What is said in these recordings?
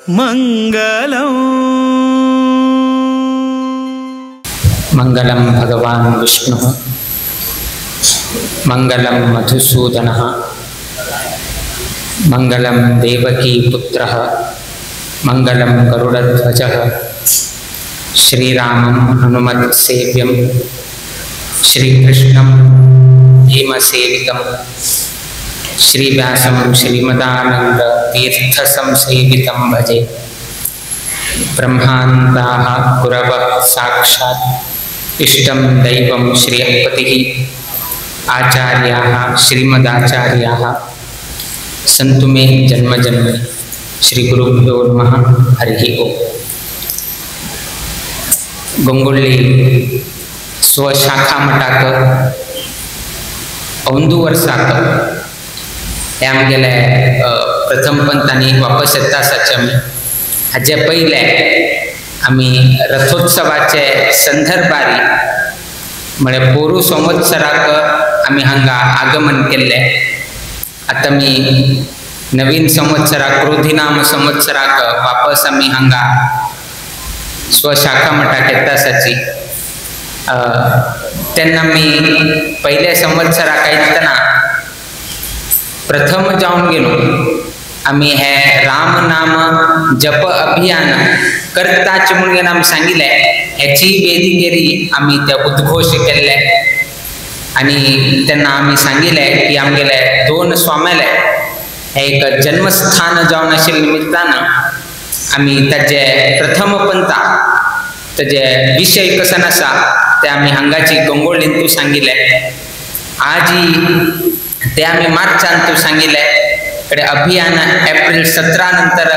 मंगलम। मंगलम भगवान विष्णु, मंगलम मधुसूदनः, मंगलम देवकी पुत्रः, मंगलम गरुड़ध्वजः, श्रीरामं हनुमत्सेव्यं, श्रीकृष्णं भीमसेवितं, श्रीव्यासं श्रीमदानंद तीर्थसंसेवितं भजे। ब्रह्मान्ताः गुरवः साक्षात् इष्टं दैवं श्रीपतिः, आचार्याः श्रीमदाचार्याः सन्तु मे जन्म जन्म। श्री गुरुभ्यो नमः। हरिः ओम्। गंगोळ्ळी स्वशाखा मठाक अंदू वर्साक हे आमगेले प्रथम पंतांनी वापस येता आसाचे आमी। हाजे पयले आमी रथोत्सवाचे संदर्भारी म्हळ्यार पोरू संवत्सराक आमी हांगा आगमन केल्लें। आतां आमी नवीन संवत्सराक क्रोधिनाम संवत्सराक वापस आमी हांगा स्वशाखा मठाक येता आसाची। तेन्ना आमी पयल्या संवत्सराक आयतना प्रथम जावन गेलो आमी हे राम नाम जप अभियान करताच म्हणून आमी सांगिल्लें। हेची वेदिकेरी आमी ते उद्घोष केल्ले आनी तेन्ना आमी सांगिल्लें की आमगेले दोन स्वाम्याले हे एक जन्मस्थान जावन आशिल्ले निमित्तान आमी ताजे प्रथम पंथा ताजे विशय कसन आसा ते आमी हांगाची गंगोळींतू सांगिल्लें। आजी ते आमी मार्चांतू सांगिल्लें। कडे अभियान एप्रिल 17 नंतर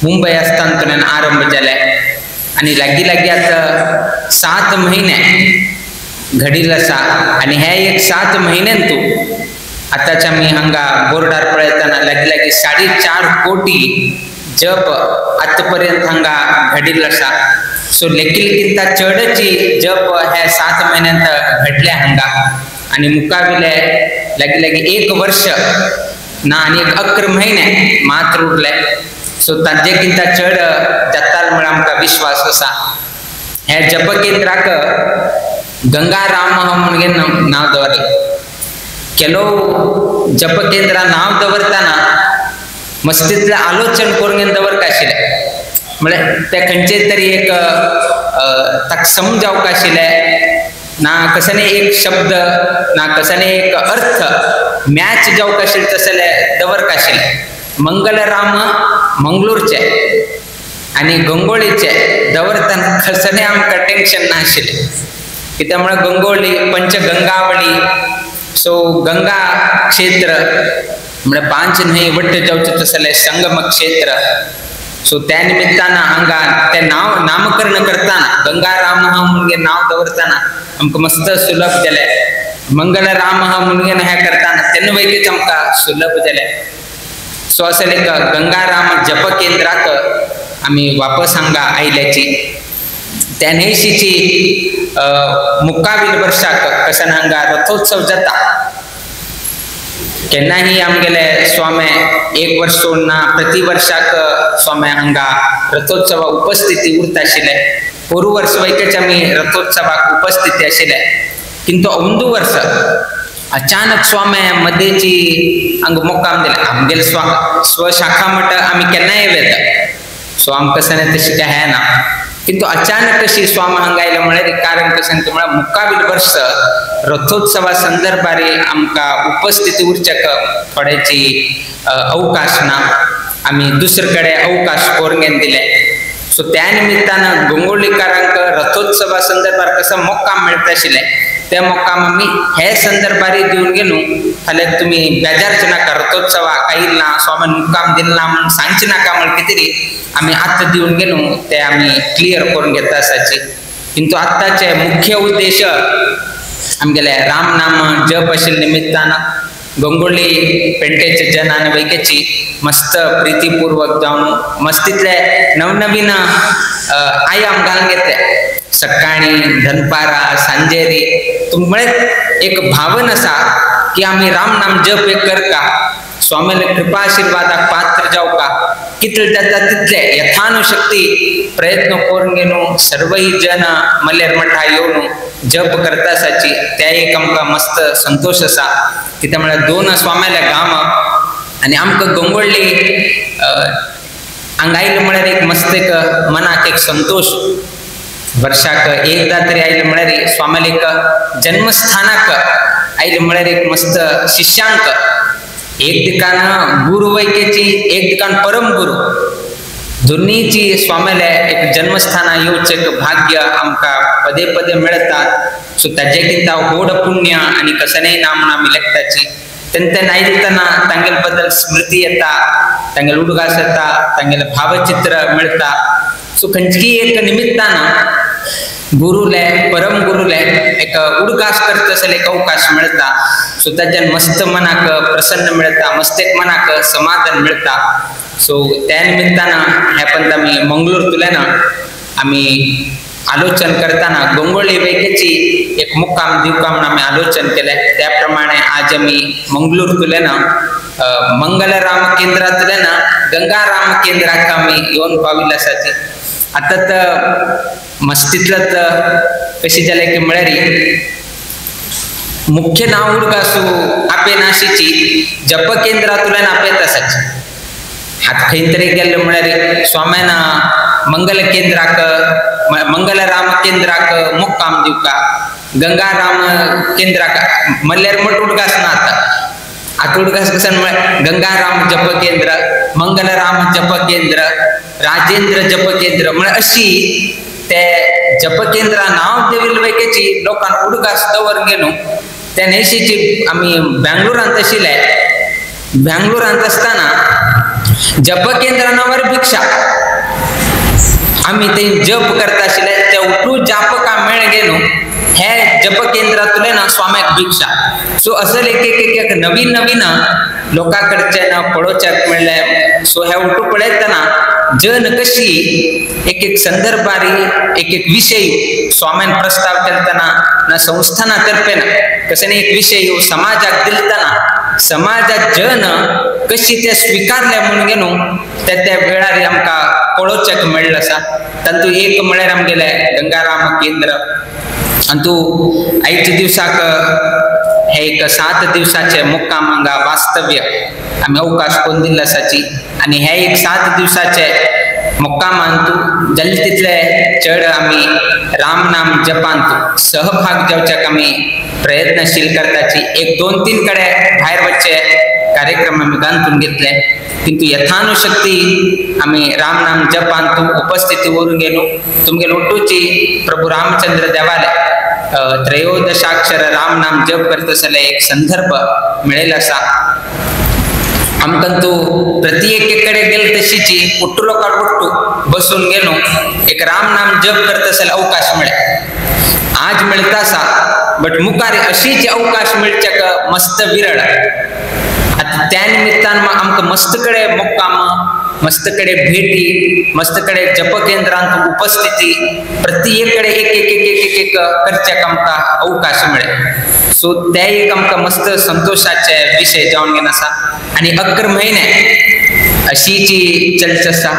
मुंबय आसतांतल्यान आरंभ जालें आनी लागीं लागीं आतां 7 म्हयने घडील आसा आनी हे एक 7 म्हयन्यांतू आतांचे आमी हांगा बोर्डार पळयतना लागीं लागीं 4.5 कोटी जप आतां पर्यंत हांगा घडील आसा। सो लेकिलकिंता चडची जप हे 7 म्हयन्यांत घडले हांगा आनी मुखाविले लागीं लागीं 1 वर्ष ना आनी 11 म्हयने मात्र उरले। सो तांचे किंता चड जाता म्हळ्यार आमकां विश्वास आसा। हे जप केंद्राक गंगाराम म्हणून नांव दवरलें। ಕೆಲವು जप केंद्रा नांव दवरतना मस्तीतलें आलोचन करून दवरका आशिल्लें। म्हळ्यार ते खंयचे तरी एक ताका समजावंक आशिल्लें ना, कसने एक शब्द ना कसने एक अर्थ मॅच जावंक आशिल्लें तसलें दवरका आशिल्लें। मंगलराम मंगळूरचे आनी गंगोळीचे दवरतना कसने आमकां टेन्शन ना आशिल्लें। कित्याक म्हळ्यार गंगोळी पंचगंगावळी सो गंगा क्षेत्र म्हळ्यार 5 न्हंय वट्ट जावचें तसलें संगम क्षेत्र। सो त्या निमित्तान हांगा ते नांव नामकरण करतना गंगाराम म्हणून नांव दवरतना आमकां मस्त सुलभ जालें। मंगलराम म्हणून हें करतना तेन्ना वयलीच आमकां सुलभ जालें। सो अशें एक गंगाराम जप केंद्राक आमी वापस हांगा आयल्याची त्या न्हंयशीची मुखावील वर्साक कसन हांगा रथोत्सव जाता। केन्नाही आमगेले स्वामी 1 वर्ष सोडना प्रति वर्साक स्वामी हांगा रथोत्सवा उपस्थिती उरता आशिल्ले। पोरू वर्स वैकच आमी रथोत्सवाक उपस्थिती आशिल्ले, किंतु अंदू वर्स अचानक स्वामी मदेची हांगा मुक्काम दिले। आमगेले स्वशाखा मठ आमी केन्नाय वेता, सो आमकां सने तशें कांय हें ना, किंतु अचानक कशी स्वामी हांगा आयले म्हळ्यार कारण कशें म्हळ्यार मुखावील वर्स रथोत्सवा संदर्भारी आमकां उपस्थिती उरच्याक थोड्याची अवकाश ना, आमी दुसरे कडेन अवकाश करून दिले। सो त्या निमित्तान गंगोळीकारांक रथोत्सवा संदर्भार कसो मोक्काम मेळटा आशिल्लें त्या मोक्काम आमी हे संदर्भारी दिवन गेलो। फाल्यां तुमी बेजारचे नाका, रथोत्सवाक आयिल्ले ना स्वामीन मुक्काम दिले ना म्हूण सांगचे नाका म्हण कितें तरी आमी आतां दिवन गेलो ते आमी क्लियर करून घेता आसाची। किंतु आतांचे मुख्य उद्देश आमगेले राम नाम जप आशिल्ले निमित्तान गंगोळी पेंटेचे जन आनी वैकेची मस्त प्रीतीपूर्वक जावन मस्तीतले नवनवीन आयाम घालून घेतले। सकाळी दनपारा सांजेरी तुमळे एक भावन आसा की आमी राम नाम जप एक करका, स्वामीले कृपा आशीर्वादाक पात्र जावका। कितले जाता तितले यथानुशक्ती प्रयत्न करून घेवन सर्वही जन मल्लेर मठा येवन जप करता आसाची त्या एक आमकां मस्त संतोश आसा. कित्याक म्हळ्यार दोन स्वाम्याले गांव आनी आमकां गंगोळ्ळी हांगा आयलें म्हळ्यार एक मस्त एक मनाक एक संतोश. वर्षाक एकदा तरी आयलें म्हळ्यार स्वाम्याले एक जन्मस्थानाक आयलें म्हळ्यार एक मस्त शिष्यांक एक दिकान गुरु वैकेची एक दिकान परम गुरु दोन्हीची स्वाम्याले एक जन्मस्थाना येवचें एक भाग्य आमकां पदे पदे मेळटा. सो ताजे किंता व्हड पुण्य आनी कसलेंय ना म्हूण आमी लेखताची. तेन्ना आयतना तांगेले बद्दल स्मृती येता, तांगेले उडगास येता, तांगेले भावचित्र मेळटा. सो खंयचीय एक निमित्तान गुरुले परम गुरुले एक उडगास करता जाल्यार एक अवकाश मेळटा. सो ताज्यान मस्त मनाक प्रसन्न मेळटा, मस्त एक मनाक समाधान मेळटा. सो त्या निमित्तान हे पण आमी मंगळूर आमी आलोचन करताना गंगोळ्ळी वेगेची एक मुक्काम दिवका म्हणून आमी आलोचन केलें. त्या प्रमाणे आज आमी मंगळूर तुल्यान मंगलराम केंद्रांतल्यान गंगाराम केंद्राक आमी येवन पाविल्ले आसाची. आतां तर मस्तीतलं तर कशी जालें की म्हळ्यार मुख्य नांव उडगासू आपे नाशीची जप केंद्रांतल्यान आपेत आसाची. आतां खंय तरी गेल्ले म्हळ्यार स्वाम्यान मंगल केंद्राक मंगलराम केंद्राक मुक्काम दिवका, गंगाराम केंद्राक मल्ल्यार मठ उडगास ना. आतां आतां उडगास कशें म्हळ्यार गंगाराम जप केंद्र, मंगलराम जप केंद्र, राजेंद्र जप केंद्र म्हळ्यार अशी ते जप केंद्रा नांव देविल्ले वैकेची लोकांक उडगास दवर घेवन त्या नेशीची आमी बेंगलोरांत आशिल्ले. बेंगलोरांत आसतना जप केंद्रा नांवार भिक्षा आमी ते जप करता आशिल्ले ते उठू जापका मेळ घेवन हे जप केंद्रांतल्यान स्वाम्याक भिक्षा. सो असले एक एक एक नवीन नवीन लोकां कडच्यान पळोवच्याक मेळ्ळें. सो हे उठू पळयतना जन कशी एक एक संदर्भारी एक एक विशय स्वाम्यान प्रस्ताव केलतना ना संस्थाना तर्फेन कशें एक विशय समाजाक दिलतना समाजात जन कशी ते स्विकारले म्हणून घेवन त्या त्या वेळार आमकां पळोवच्याक मेळ्ळें आसा. तातूंत एक म्हळ्यार आमगेलें गंगाराम केंद्र. आनी तूं आयच्या दिवसाक हे एक 7 दिवसाचे मुक्काम हांगा वास्तव्य आमी अवकाश करून दिल्लो आसाची. आनी हे एक 7 दिवसाचे मुक्कामान तूं जाले तितले चड आमी राम नाम जपांत सहभाग जावच्याक आमी प्रयत्नशील करताची. एक 2-3 कडे भायर वचचे कार्यक्रम आमी गांथून घेतले, किंतु यथानुशक्ती आमी राम नाम जपांत उपस्थिती वरून गेलो. तुमगे लोटूची प्रभू रामचंद्र देवाले त्रयोदशाक्षर राम नाम जप करता जाल्यार एक संदर्भ मेळिल्लो आसा. आमकां तूं प्रति एक कडे गेले तशीची उट्टू लोकांक उट्टू बसून गेलो एक राम नाम जप करता जाल्यार अवकाश मेळे आज मेळटा आसा, बट मुखार अशीच अवकाश मेळच्याक मस्त विरळ. आतां त्या निमित्तान आमकां मस्त कडे मुक्काम, मस्त कडे भेटी, मस्त कडे जप केंद्रांत उपस्थिती प्रति एक कडे एक एक एक एक एक करच्याक आमकां अवकाश मेळे. सो ते एक आमकां मस्त संतोशाचे विशय जावन घेवन आसा. आनी 11 म्हयने अशीची चर्चा आसा.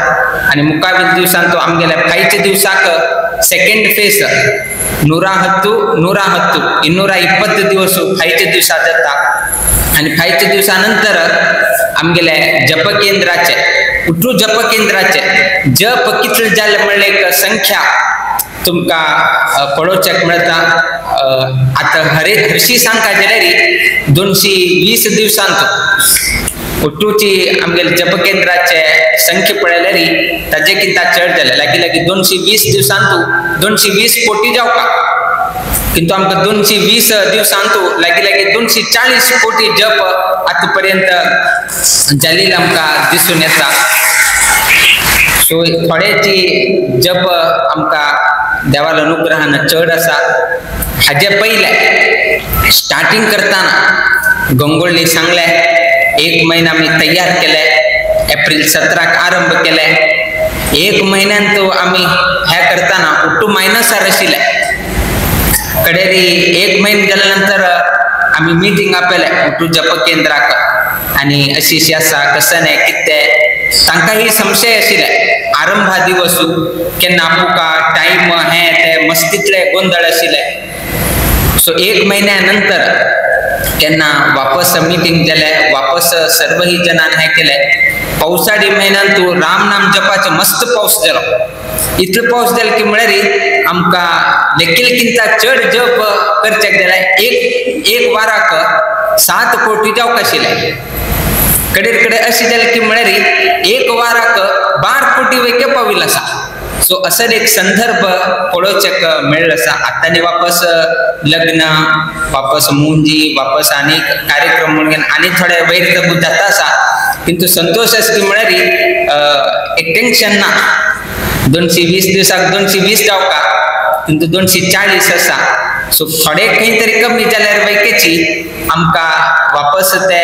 आनी मुखावेल्या दिवसान तो आमगेल्या फायच्या दिवसाक सेकंड फेस 110 110 220 दिवस फायच्या दिवसा जाता. आनी फायच्या दिवसा नंतर आमगेले जप केंद्राचे उठू जप केंद्राचे जप कितले जाले म्हणल्यार एक संख्या तुमकां पळोवच्याक मेळटा. आतां हरे हरशी सांगता जाल्यार 220 दिवसांत उठूची आमगेले जप केंद्राचे संख्या पळयल्यार ताजे किंता चड जाले, लागीं लागीं 220 दिवसांत 220 कोटी जावका, किंतु आमकां 220 दिवसांत लागीं लागीं 240 कोटी जप आतां पर्यंत जालेले आमकां दिसून येता. सो थोड्याची जप आमकां देवाल अनुग्रहान चड आसा. हाजे पयले स्टार्टिंग करतना गंगोळ्ळी सांगले 1 महिना आमी तयार केले, एप्रिल 17 आरंभ केले. 1 म्हयन्यान तो आमी हे करतना उट्टू मायनसार आशिल्ले. कडेरी 1 म्हयने जाल्या नंतर आमी मिटींग आपयले उट्टू जप केंद्राक आनी अशी अशी आसा कसं नाही कितें तांकां संशय आशिल्ले आरंभा दिवसू केन्ना आपुका टायम हे ते मस्तीतले गोंदळ आशिल्ले. सो एक महिन्या नंतर केन्ना वापस मिटींग जाले, वापस सर्वही जणांन हे केले. पावसाळी म्हयन्यान तूं राम नाम जपाचो मस्त पावस जालो. इतलो पावस जालो की म्हळ्यार आमकां लेखिल किंता चड जप करचें जाल्यार एक एक वाराक 7 कोटी जावंक आशिल्ले. कडेर कडेन अशें जालें की म्हळ्यार एक वाराक 12 कोटी वयके पाविल्लो आसा. सो असो एक संदर्भ पळोवचेक मेळ्ळो आसा. आतां आनी वापस लग्न, वापस मुंजी, वापस आनी कार्यक्रम म्हणून आनी थोडे वयर जाता आसा. किंतु संतोष आसा की म्हळ्यार एक टेन्शन ना. 220 दिवसाक 220 जावका किंतु 240 आसा. सो थोडे खंय तरी कमी जाल्यार वैकेची आमकां वापस ते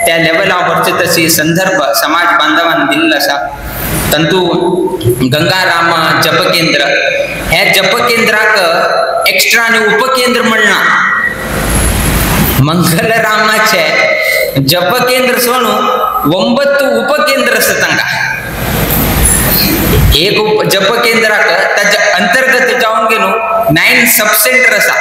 त्या लेवला व्हरचे तशी संदर्भ समाज बांधवान दिल्लो आसा. तंतू गंगाराम जपकेंद्र हे जपकेंद्राक एक्स्ट्रा आनी उपकेंद्र म्हणना. मंगलरामाचे जपकेंद्र सोडून 9 उपकेंद्र आसा तांकां. एक जपकेंद्राक ताच्या अंतर्गत जावन गेलो 9 सब सेंटर आसा.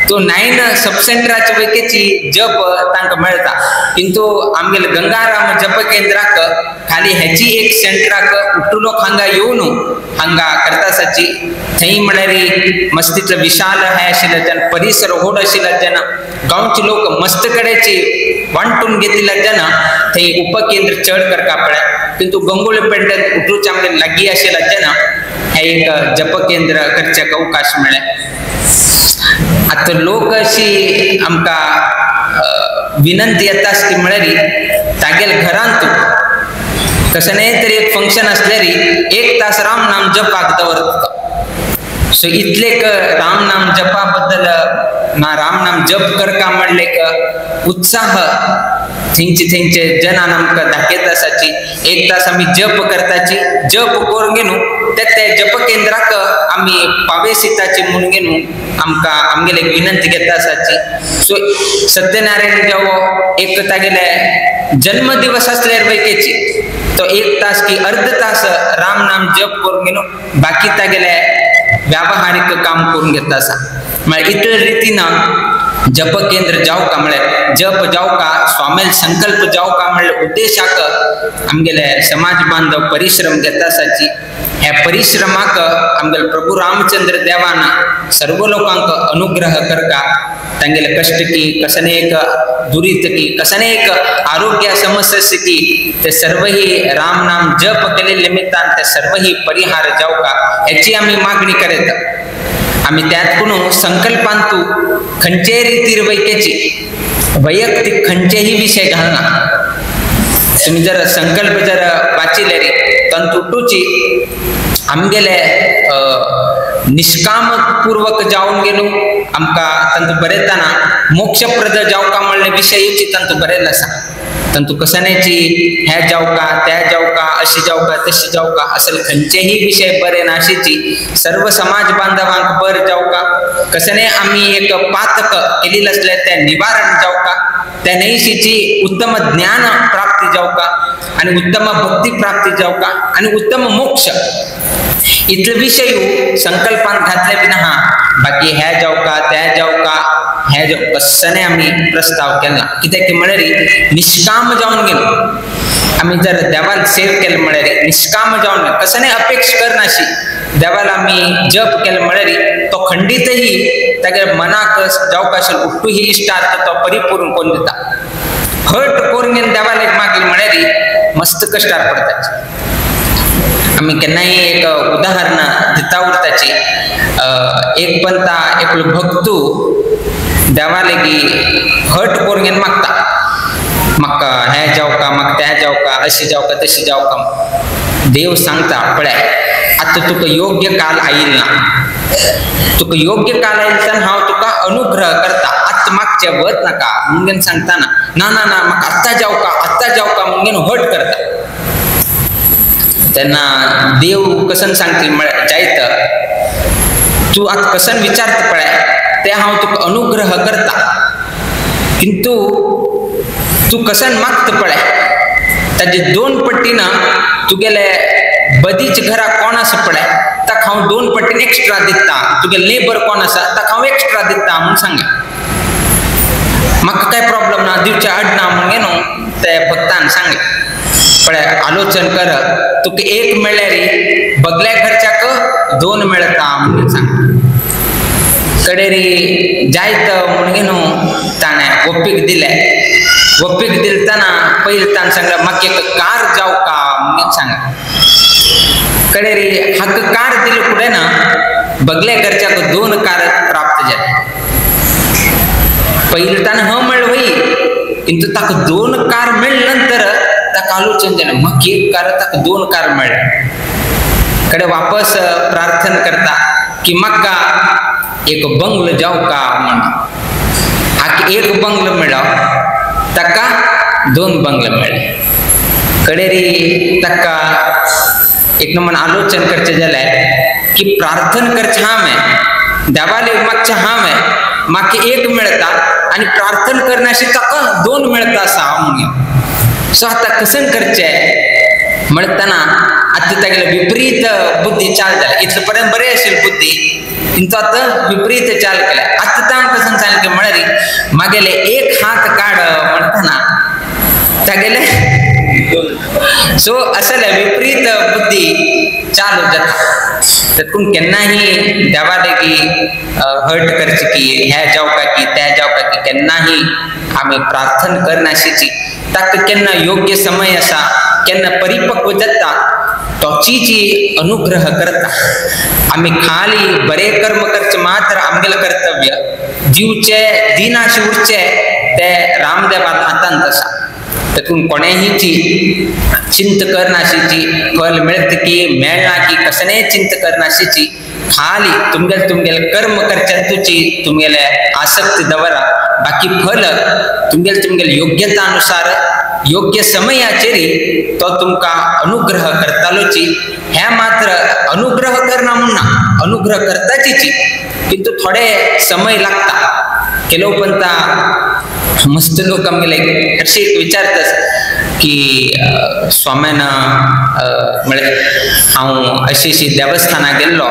तो 9 सब सेंटराचे पैकीची जप तांकां मेळटा. किंतु आमगेले गंगाराम जप केंद्राक खाली हेची एक सेंटराक उठू लोक हांगा येवन हांगा करता आसाची. थंय म्हळ्यार मस्तीतलो विशाल हे आशिल्ल्यान परिसर व्हड आशिल्ल्यान गांवचे लोक मस्त कडेची वांटून घेतिल्ल्यान थंय उपकेंद्र चड करका पळय. किंतु गंगोळी पेंटेन उठूचे आमगे लागीं आशिल्ल्यान हे एक जपकेंद्र करच्याक अवकाश मेळ्ळे. आतां लोक अशी आमकां विनंती येता की म्हळ्यार तागेले घरांत कसलेंय तरी एक फंक्शन आसल्यार 1 तास राम नाम जपाक दवरता. सो इतलेक राम नाम जपा बद्दल ना राम नाम जप करका म्हणले उत्साह थंयचे थंयचे जनान आमकां दाखयता आसाची. 1 तास आमी जप करताची, जप करून घेवन ते ते जप केंद्राक आमी पावेसिताची म्हणून घेवन आमकां आमगेले विनंती घेता आसाची. सो सत्यनारायण जावो एक तागेले जन्मदिवस आसल्यार वैकेची तो 1 तास की अर्ध तास राम नाम जप करून घेवन बाकी तागेले व्यावहारिक काम करून घेता आसा. म्हळ्यार इतले रितीन जप केंद्र जावका म्हळ्यार जप जावका स्वामेल संकल्प जावका म्हळ्यार उद्देशाक आमगेले समाज बांधव परिश्रम घेता आसाची. ह्या परिश्रमाक आमगेले प्रभू रामचंद्र देवान सर्व लोकांक अनुग्रह करका. तांगेले कश्ट की कसने एक दुरीत की कसने एक आरोग्य समस्या की ते सर्वही राम नाम जप केले निमित्तान ते सर्वही परिहार जावका हेची आमी मागणी करीत. आमी त्यात कोण संकल्पांतू खंयचेय रितीर वैकेची वैयक्तिक खंयचेही विशय घालना. तुम्ही जर संकल्प जर वाचिले रे तंतुटूची आमगेले निष्काम पूर्वक जावन गेलो आमकां तंतू बरयतना मोक्षप्रद जावका म्हणले विशयूची तंतू बरयल्लो आसा. तंतू कसण्याची ह्या जावका त्या जावका अशी जावका तशी जावका असल खंयचेही विशय बरे नाशीची सर्व समाज बांधवांक बर जावका. कसने आमी एक पातक केलेलं आसल्यार तें निवारण जावका, त्या नैशीची उत्तम ज्ञान प्राप्ती जावका आनी उत्तम भक्ती प्राप्ती जावका आनी उत्तम मोक्ष इतले विशय संकल्पान घातले विना हा बाकी ह्या जावका त्या जावका ह्या जाव कसने आमी प्रस्ताव केला. कित्याक की म्हळ्यार निष्काम जावन गेलो आमी जर देवान सेव केलें म्हळ्यार निष्काम जावन कसने अपेक्षा करनाशी देवाला आमी जप केलें म्हळ्यार तो खंडीतही तागेले मनाक जावका आशिल्लो उट्टू ही इश्टार्थ तो परिपूर्ण करून दिता. हट करून घेवन देवाक एक मागली म्हळ्यार मस्त कश्टार पडटा. आमी केन्नाय एक उदाहरण दिता उरताची. एक पंता एकलो भक्तू देवा लेगी हट करून घेवन मागता, म्हाका हें जावका म्हाका तें जावका अशें जावका तशें जावका. देव सांगता पळय आतां तुका योग्य काल आयिल्लो ना, तुका योग्य काल आयिल्लो तेन्ना हांव तुका अनुग्रह करता, आतां मागचें वच नाका म्हणून सांगता. ना ना ना ना म्हाका आत्तां जावका आत्तां जावका म्हणून हट करता. तेन्ना देव कसन सांगता म्हळ्यार जायत तूं आतां कसन विचारता पळय ते हांव तुका अनुग्रह करता, किंतु तूं कसन मागता पळय ताजे 2 पट्टीन तुगेले बदीच घरा कोण आसा पळय ताका हांव 2 पट्टीन एक्स्ट्रा दिता, तुगे लेबर कोण आसा ताका हांव एक्स्ट्रा दिता म्हूण सांगलें. म्हाका कांय प्रॉब्लम ना, दिवचे अडना म्हणून न्हू ते भक्तान सांगलें. पळय आलोचन कर, तुका 1 मेळ्ळ्यार बगल्या घरच्याक 2 मेळता म्हणून सांग. कडेरी जायत म्हणून न्हू ताणें वप्पीक दिलें. वप्पीक दिलतना पयलीं ताणें सांगलें म्हाका एक कार जावं का म्हणून सांगलें. कडेरी हाका कार दिले फुडें ना बगल्या घरच्याक 2 कार प्राप्त जाले. पयलीं ताणें ह म्हणलें वय, किंतु ताका 2 कार मेळ्ळे नंतर ताका आलोचन जालें म्हाका 1 कार ताका 2 कार मेळ्ळे. कडे वापस प्रार्थना करता की म्हाका एक बंगलो जावं का म्हणून. हाका 1 बंगलो मेळ्ळो, ताका 2 बंगले मेळ्ळे. कडेरी ताका एक नंबर आलोचन करचें जाल्यार की प्रार्थना करचें हांवें, देवाले मागचें हांवें, म्हाका 1 मेळता आनी प्रार्थना करनाशी ताका 2 मेळता आसा म्हणून. सो आतां कशें करचें म्हणतना आतां तागेले विपरीत बुद्धी चाल जाली. इतले पर्यंत बरें आशिल्ली बुद्धी, किंतु आतां विपरीत चाल केल्या. आतां ताणें कशें सांगलें की म्हळ्यार मागेले 1 हात काड म्हणतना तागेले सो असले विपरीत बुद्धी चालू जाता. तातूंत केन्नाही देवाले की हर्ट करची की ह्या जावका की त्या जावका की केन्नाही आमी प्रार्थना करनाशिची. ताका केन्ना योग्य समय आसा, केन्ना परिपक्व जाता तोचीची अनुग्रह करता. आमी खाली बरे कर्म करचे मात्र आमगेलें कर्तव्य, दिवचे दिनाशी उरचे ते रामदेवान हातांत आसा. तातूंत कोणेंहीची चिंत करनाशिची, फल मेळत की मेळना की कसलेंय चिंत करनाशिची, खाली तुमगेले तुमगेले कर्म करच्यांतूची तुमगेले आसक्त दवरा, बाकी फल तुमगेले तुमगेले योग्यता अनुसार योग्य समयाचेर तो तुमकां अनुग्रह करतालोची. हें मात्र अनुग्रह करना म्हूण ना, अनुग्रह करताचीची, किंतु थोडे समय लागता. केलो पंता मस्त लोक आमगेले हरशीं एक विचारतास की स्वाम्यान म्हळ्यार हांव अशी अशी देवस्थानां गेल्लो,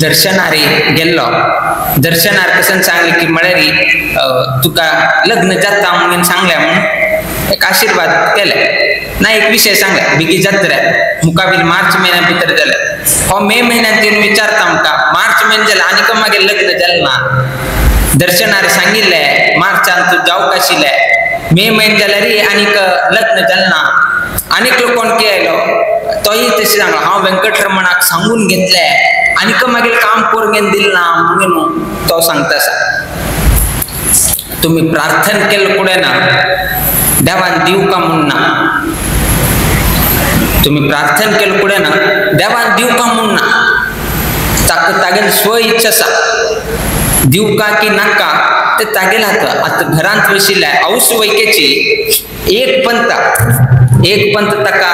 दर्शनार गेल्लो, दर्शनार कशें सांगलें की म्हळ्यार तुका लग्न जाता म्हणून सांगलें म्हणून एक आशिर्वाद केले ना. एक विशय सांगले बेगीन जात्रे मुखावेल मार्च म्हयन्या भितर जाले, हो मे म्हयन्यान येवन विचारता आमकां मार्च म्हयनो जाले आनीक मागीर लग्न जालें ना. दर्शनार सांगिल्लें मार्चान तूं जावंक आशिल्लें, मे म्हयनो जाल्यार आनीक लग्न जालें ना. आनीक लोक कोण आयलो तोय तशें सांगलो हांव वेंकटरमणाक सांगून घेतलें आनीक मागीर काम करून घेवन दिलें ना म्हणून तो सांगता आसा. तुमी प्रार्थना केलें फुडें ना देवान दिवका म्हूण ना, तुमी प्रार्थना केलें फुडें ना देवान दिवका म्हूण ना, ताका तागेली स्व इच्छा आसा दिवका की नाका ते तागेले हात. आतां घरांत बशिल्ल्या औस वैकेची एक पंत ताका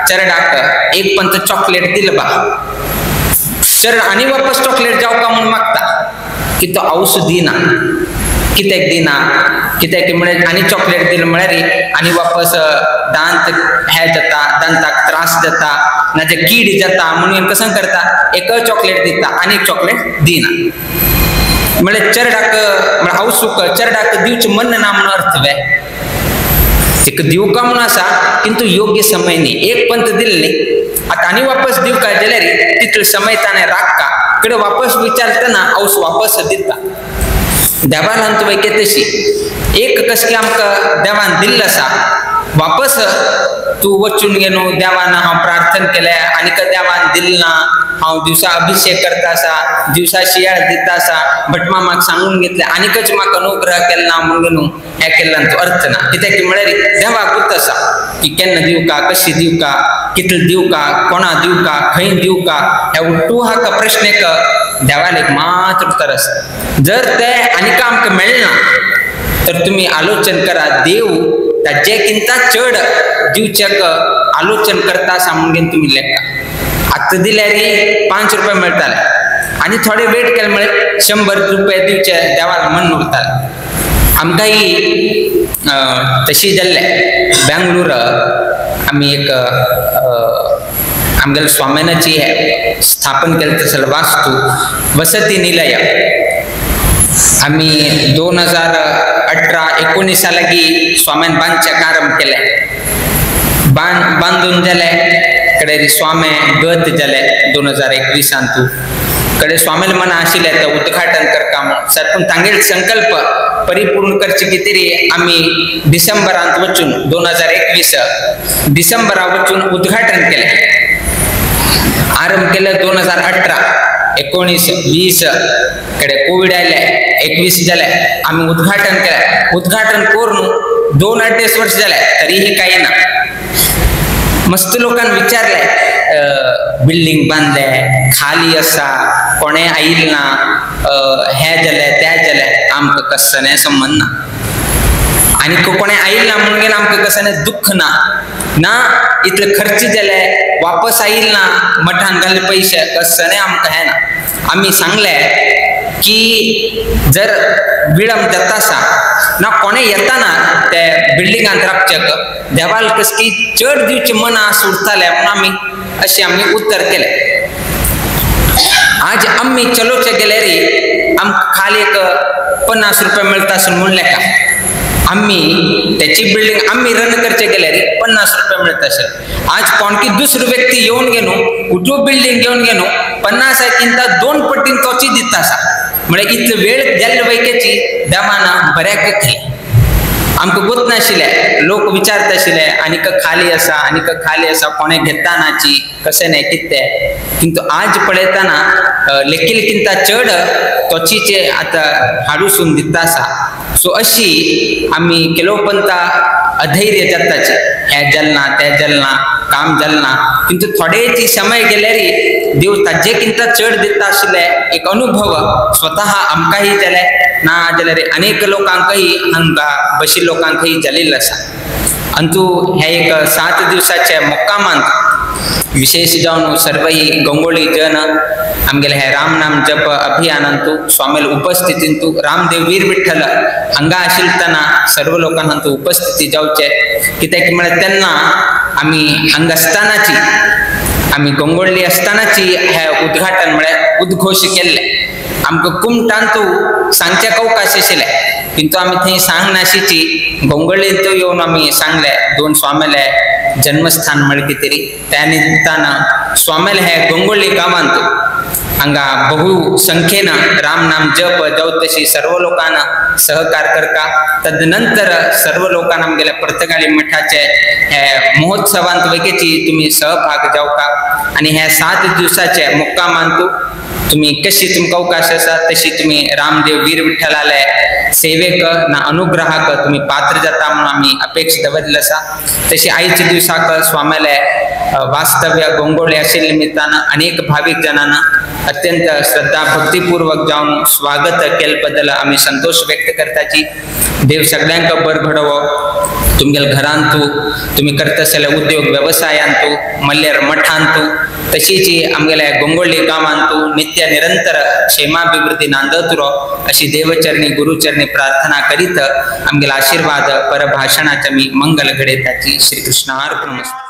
चरडाक 1 पंत चॉकलेट दिल बा, चरड आनी वापस चॉकलेट जावका म्हूण मागता की तो औस दिना. कित्याक दिना, कित्याक म्हळ्यार आनी चॉकलेट दिल म्हळ्यार आनी वापस दांत हे जाता, दांताक त्रास जाता, नाजाल्यार कीड जाता म्हणून कशें करता एक चॉकलेट दिता आनी चॉकलेट दिना. म्हळ्यार चरडाक म्हळ्यार औसूक चरडाक दिवचें मन ना म्हणून अर्थ वे, तिका दिवका म्हणून आसा किंतु योग्य समय न्ही. 1 पंत दिले न्ही आतां आनी वापस दिवका जाल्यार तितलो समय ताणें राखता, कडे वापस विचारतना औस वापस दिता. देवान आमकां वैके तशी एक कसली आमकां देवान दिल्लो आसा वापस तूं वचून घेवन देवान हांव प्रार्थना केलें आनीक देवान दिलें ना, हांव दिवसा अभिषेक करता आसा, दिवसा शियाळ दिता आसा, भटमामाक सांगून घेतलें आनीकच म्हाका अनुग्रह केलो ना म्हणून न्हू हें केल्ल्यान तो अर्थ ना. कित्याक की म्हळ्यार देवाक गुर्त आसा की केन्ना दिवका, कशी दिवका, कितले दिवका, कोणा दिवका, खंय दिवका, ह्या उट्टू हाका प्रश्न एक देवाक एक मात्र उत्तर आसा. जर ते आनीक आमकां मेळना तर तुमी आलोचन करा, देव ताजे किंता चड दिवच्याक आलोचन करता आसा म्हणून तुमी लेखा. आतां दिल्यार 5 रुपया मेळटाले आनी थोडे वेट केले म्हळ्यार 100 रुपया दिवचे देवाक मन उरताले. आमकांय तशी जाल्ले बेंगळूर आमी एक आमगेले स्वाम्यानाची स्थापन केले तसले वास्तू वसती निलय आमी 2018-19 लागी स्वाम्यान बांदचें आरंभ केलें. बांदून जाले कडे स्वामे गत जाले 2021 कडे स्वामील मना आशिल्लें तें उद्घाटन करता म्हूण सर, पूण तांगेले संकल्प परिपूर्ण करचे खातीर आमी डिसेंबरांत वचून 2021 डिसेंबराक वचून उद्घाटन केलें. आरंभ केलें 2018 19 20 कडे कोविड आयले 21 जाले आमी उद्घाटन केलें. उद्घाटन करून 2-2.5 वर्ष जाले तरीही काही ना. मस्त लोकांनी विचारले बिल्डिंग बांदले खाली आसा कोणे आयल ना हे जाले ते जाले, आमकां कसलें संबंद ना आनी कोणे आयल ना म्हणून आमकां कसलें दुःख ना ना इतले खर्च जाले वापस आयल ना मठान घाल्ले पयशे कसलें आमकां हें ना. आमी सांगले की जर विळंब जाता आसा ना कोणे येताना ते बिल्डिंगांत राबचें देवाल कसकी चड दिवचे मना उरताले म्हणून आमी अशें आमी उत्तर केलें. आज आमी चलोवचे गेल्यार आमकां खाली एक 50 रुपया मेळटा अशें म्हणलें का आमी त्याची बिल्डिंग आमी रन करचे गेल्यार 50 रुपया मेळटा अशें. आज कोणकी दुसरो व्यक्ती येवन घेवन उठो बिल्डिंग घेवन घेवन 50 किंता 2 पटीन तोची दिता आसा म्हळ्यार इतलो वेळ जाल्ले वैकेची देवान बऱ्याक केलें. आमकां गोत नाशिल्लें लोक विचारता आशिल्ले आनीक खाली आसा आनीक खाली आसा कोणे घेता नाची कशें न्हय कितें, किंतु आज पळयतना लेखील किंता चड तोचीचे आतां हाडूसून दिता आसा. सो अशी आमी केलोपंता अधैर्य जाताचे हें जालना तें जालना काम जालना, किंतु थोडेची समय गेल्यार देव ताजे किंता चड दिता आशिल्ले एक अनुभव स्वतः आमकांय जाले ना जाल्यार अनेक लोकांकय हांगा बशिल्ल्या लोकांकय जाल्लें आसा. आनी तूं हे एक 7 दिवसाचे मुक्कामांत विशेष जावन सर्वही गंगोळी जन आमगेले हे राम नाम जप अभियानांतु स्वामील उपस्थितींतु रामदेव वीर विठ्ठल हांगा आशिल्लतना सर्व लोकांतु उपस्थिती जावचे कित्याक म्हळ्यार तेन्ना आमी हांगा आसतनाची आमी गंगोळ्ळी आसतनाची हे उद्घाटन म्हळ्यार उद्घोश केल्ले. आमकां कुमटांतु सांगचे अवकाश आशिल्ले किंतु आमी थंय सांग नाशिची गंगोळ्ळींत येवन आमी सांगले 2 स्वामीले जन्मस्थान म्हळ्यार कितें तरी त्या निमित्तान स्वामीले हे गंगोळ्ळी गांवांत हांगा बहु संख्येन राम नाम जप जावं तशी सर्व लोकांना सहकार करता. तदनंतर सर्व लोकांना आमगेल्या पर्तगाळी मठाचे हे महोत्सवांत वगेची तुमी सहभाग जावका आनी हे 7 दिवसाचे मुक्कामांतु तुम्ही कशी तुमकां अवकाश आसा तशी तुमी रामदेव वीर विठ्ठलाले सेवेक ना अनुग्रहाक तुमी पात्र जाता म्हणून आमी अपेक्षा दवरलेली आसा. तशी आयच्या दिवसाक स्वाम्याले वास्तव्य गंगोळी आशिल्ल्या निमित्तान अनेक भाविक जनांना अत्यंत श्रद्धा भक्तिपूर्वक जावन स्वागत केले बद्दल आमी संतोष व्यक्त करताची. देव सगळ्यांक बर घडोवो तुमगेल्या घरांतू तुमी करता आसलेल्या उद्योग वेवसायांतू मल्लेर मठांतू तशीच आमगेल्या गंगोळ्ळी गांवांतू नित्य निरंतर क्षेमाभिवृद्धी नांदत उरो अशी देवचरणी गुरुचरणी प्रार्थना करीत आमगेला आशीर्वाद परभाषणाचे मी मंगल घडयताची. श्री कृष्णार्पणमस्तु.